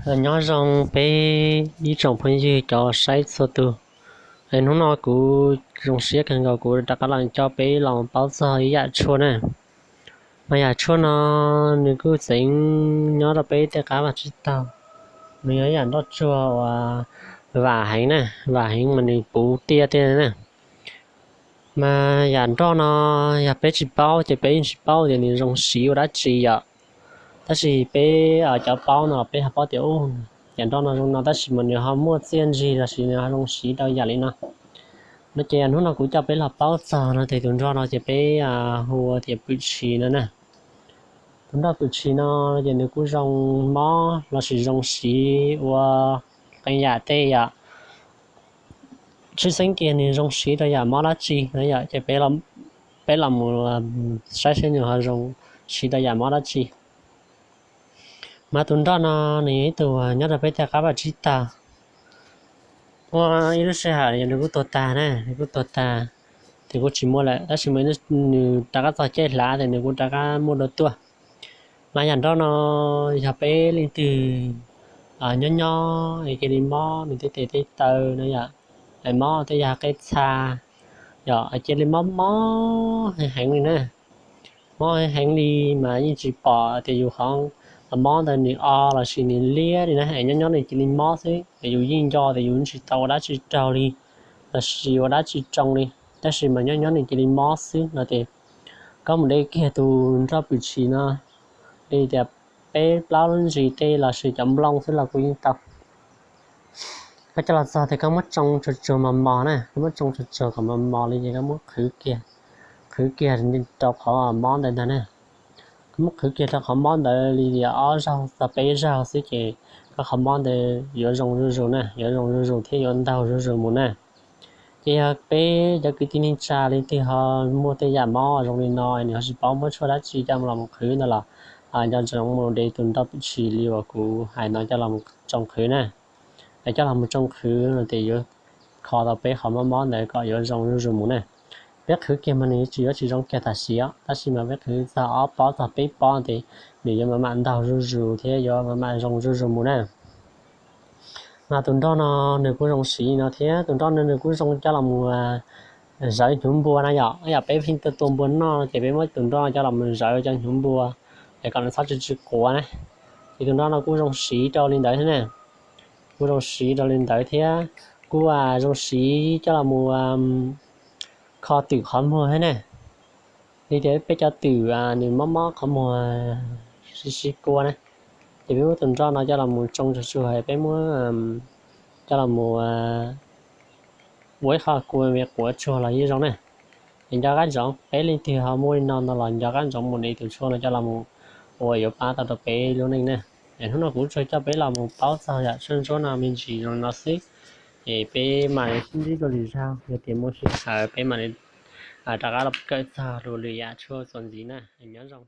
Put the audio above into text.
Nyob zoo peb ib tsoom phooj ywg cov saib txhua tus. Hnub no kuv zoo siab kawg nkaus kuv rov qab los coj peb los paub txog ib yam tshuaj na. Mas yam tshuaj no nws kuj txeev nyob rau peb tej qab vaj tsib taug. Nws yog ib yam nroj tsuag uas vam heev na, vam heev mas nws puv tiaj tiaj na. Mas yam nroj no yog peb tsis paub ces peb yeej tsis paub tias nws zoo siv ua dab tsi yom. Tab sis peb cov paub no peb ho paub tias u, yam nroj no zoo no tab sis mas nws ho muaj txiaj ntsig los sis nws ho zoo siv rau yam li no. No ces hnub no kuv coj peb los paub txog no ces tus nroj no ces peb hu ua tias pwm tshis no na. Tus nroj pwm tshis no ces nws kuj zoo mob los sis zoo siv ua qee yam tej yom. Tshwj xeeb kiag nws zoo siv rau yam mob dab tsi no yom, ces peb los mus saib seb nws ho zoo siv rau yam mob dab tsi. Mas tus nroj no nws yog ib tug nyob rau peb tej qab vaj tsib taug. Muaj ib lub sij hawm nws kuj tuag tag na, nws kuj tuag tag, ces kuj tsis muaj lawm, tab sis mas nws rov qab txog caij hlav ces nws kuj rov qab muaj dua tuaj. Mas yam nroj no yog peb leej twg nyob nyob es cia li mob nws tej tes tej taw no yom, es mob tej yam qeb txha, yog cia li mob mob heev heev li na. Mob heev heev li mas yeej tsis pom tias yus qhov mob ntawd nws o los sis nws liab li na, es nyob nyob nws cia li mob xwb, es yus yeej nco tias yus tsis tau ua dab tsi raug li los sis ua dab tsi tsoo li, tab sis mas nyob nyob nws cia li mob xwb no ces koj mus de kiag tus nroj pwm tshis no li tias peb plaub lub ntsis tej los sis cov nplooj xwb los kuj yeej tau. Koj coj los txog ces koj muab tsoo tsuag tsuag mos mos na, koj muab tsoo tsuag tsuag kom mos mos li ces koj muab qhwv kiag, qhwv kiag rau qhov mob ntawd ntag na. Koj muab qhwv kiag rau qhov mob ntawd li tias ob zaug txog peb zaug xwb ces koj qhov mob ntawd yuav zoo zuj zus na, yuav zoo zuj zus thiab yuav ntaug zuj zus mus na. Ces yog peb cov kwv tij neej tsa leej twg ho muaj tej yam mob zoo li no nws ho tsis paub muab tshuaj dab tsi coj los mus qhwv ntawd los nco ntsoov mus de tus nroj pwm tshis li uas kuv hais no coj los mus tsoo qhwv na. Coj los mus tsoo qhwv no ces yuav kho tau peb qhov mob mob ntawd kom yuav zoo zuj zus mus na. Peb qhwv kiag mas nws tsis yuav tsis zoo kiag tam sim os, tab sis mas peb qhwv txog ob pob txog peb pob ces nws yuav mam mam ntaug zuj zus thiab yuav mam mam zoo zuj zus mus na. Mas tus nroj no nws kuj zoo siv no thiab, tus nroj no nws kuj zoo coj los mus zawv hnyuv npua na yom. Yam peb pheej tua tua npua noj ces peb muab tus nroj no coj los mus zawv cov hnyuv npua es kom nws txhob tsw tsw quav na. Ces tus nroj no kuj zoo siv rau li ntawd thiab na, kuj zoo siv rau li ntawd thiab, kuj zoo siv coj los mus kho twm qhov muag thiab na. Li tias peb cov twm nws mob mob qhov muag sib sib kua na, ces peb muab tus nroj no coj los mus tsoo tsuag tsuag, peb muab coj los mus ua ib qho kua me quav tsuag los yeej zoo na. Es nco qab ntsoov peb leej twg ho muaj li no no los nco qab ntsoov mus de tus tshuaj no coj los mus ua yuav pab tau rau peb lub neej na. Es hnub no kuv tsuas coj peb los mus paub txog yam tshuaj ntsuab no me ntsis zoo no xwb. Es peb mam li sib ntsib dua lwm zaug, yog tias muaj sij hawm peb mam li rov qab los kawm txog lwm yam tshuaj txuas ntxiv na. Nyob zoo.